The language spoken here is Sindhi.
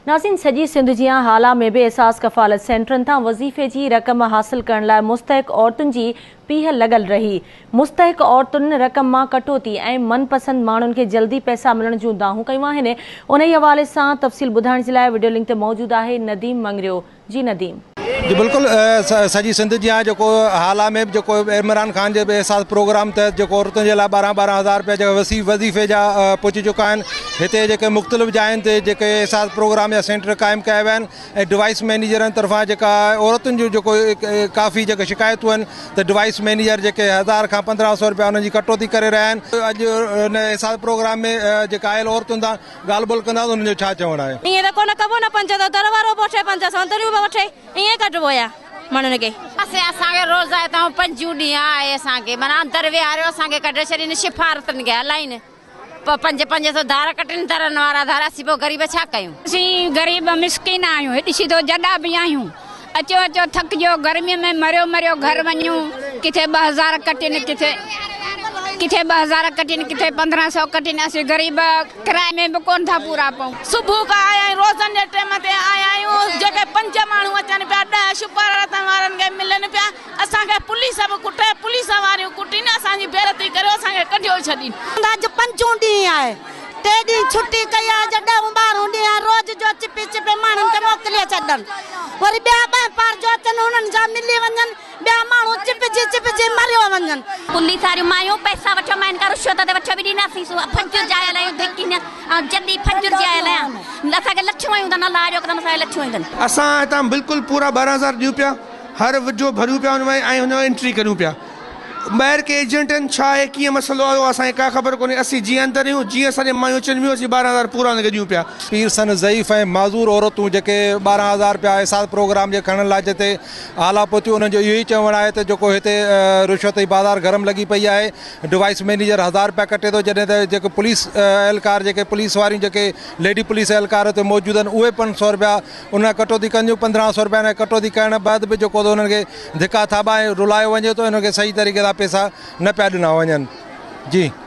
ناظرين سڄي سنڌ جيان هالا ۾ به احساس ڪفالت سينٽرن تان وظيفي جي رقم حاصل ڪرڻ لاء مستحق عورتن جي پيهه لڳل رهي. مستحق عورتن رقم مان ڪٽوتي ۽ من پسند ماڻهن کي جلدي پئسا ملڻ جون دانهون ڪيون آهن. انهي حوالي سان تفصيل ٻڌائڻ جي لاء وڊيو لنڪ تي موجود آهي نديم مڱريو. جي نديم. جي بلڪل سڄي سنڌ جيان جيڪو هالا ۾ به جيڪو عمران خان جي احساس پروگرام تحت جيڪو عورتن جي لاء 12 12 هزار روپيا جيڪا وسيع وظيفي جا پهچي چڪا آهن هتي جيڪي مختلف جاين تي جيڪي احساس پروگرام جا سينٽر قائم ڪيا ويا آهن ۽ ڊوائس مئنيجرن طرفان جيڪا عورتن جون جيڪو ڪافي جيڪي شڪايتون آهن ته ڊوائس مئنيجر جيڪي هزار کان 15 سو روپيا انهن جي ڪٽوتي ڪري رهيا آهن اڄ ان احساس پروگرام ۾ جيڪا آيل عورتن سان ڳالهه ٻولهه ڪنداسين انهن جو ڇا چوڻ آهي. ائين ته ڪونه ڪبو نه 500 در وارو به وٺي 500 اندريون به وٺي ائين ڪڍبو يا ماڻهن کي. اسين اسان کي روز هتان پنجون ڏينهن آهي اسان کي معنيٰ اندر ويهاريو اسان کي ڪڍي ڇڏين شفارتن کي هلائين پوء پنج 500 ڌار ڪٽين درن وارا ڌار اسين پوء غريب ڇا ڪيون. اسين غريب مسڪين آهيون هيڏي سڌو جڏا به آهيون اچو اچو ٿڪجو گرمي ۾ مريو مريو گهر وڃون ڪٿي 2000 ڪٽين ڪٿي ڪٿي 2000 ڪٽين ڪٿي 1500 ڪٽين اسين غريب ڪرائي ۾ به ڪون ٿا پورا پئون. صبح کان آيا آهيون روزن جي ٽيم تي آيا آهيون جيڪي پنج ماڻهو اچن پيا 10 شپارتن وارن کي ملن پيا اسان کي پوليس به ڪٽي پوليس واريون ڪٽين اسان جي بيعزتي ڪريو اسان کي ڪڍيو ڇڏين. اڄ پنجون ڏينهن آهي ٽي ڏينهن ڇٽي ڪئي آهي اڄ ڏهون ٻارهون ڏينهن آهي روز جو چپي چپي ماڻهن کي موڪلي ڇڏن وري ٻيا ٻه پار جو اچن انهن جا ملي وڃن ٻيا ماڻهو چپجي چپجي مريو وڃن. پوليس واريون مايون پئسا وٺيو ماين کان رشوت تي وٺيو به ڏينداسين سو فجر جي آيل آهيون ڌڪين ۽ جڏي فجر جي آيل آهيان اسان کي لٺيون هنيون اٿن الله جو قسم اسان کي لٺيون هنيون اٿن. اسان هتان بلڪل پورا 12 هزار ڏيون پيا هر وڊيو ڀريون پيا ان ۾ ۽ هن جو انٽري ڪريون پيا ٻاهر ڪي ايجنٽ آهن ڇا آهي ڪيئن مسئلو آهي اهو اسان کي ڪا خبر ڪونهي اسين جيئن اندر آهيون جيئن اسان جي مايون اچن پيون اسين 12 هزار پورا ان کي ڏيون پيا. پير سن ضعيف ۽ معذور عورتون جيڪي 12 هزار رپيا احساس پروگرام جي کڻڻ لاء جتي هالا پهتيون انهن جو اهو ئي چوڻ آهي ته جيڪو هتي رشوت جي بازار گرم لڳي پئي آهي ڊوائس مئنيجر هزار رپيا ڪٽي ٿو جڏهن ته جيڪي پوليس اهلڪار جيڪي پوليس واريون جيڪي ليڊي پوليس اهلڪار هتي موجود آهن اهي پڻ سو رپيا ان کان ڪٽوتي ڪن ٿيون 15 سو رپيا ان کي ڪٽوتي ڪرڻ بعد به جيڪو انهن کي ڌڪا ٿاٻا ۽ رلايو وڃي ٿو انهن کي صحيح طريقي سان پئسا نه پيا ڏنا وڃن جي.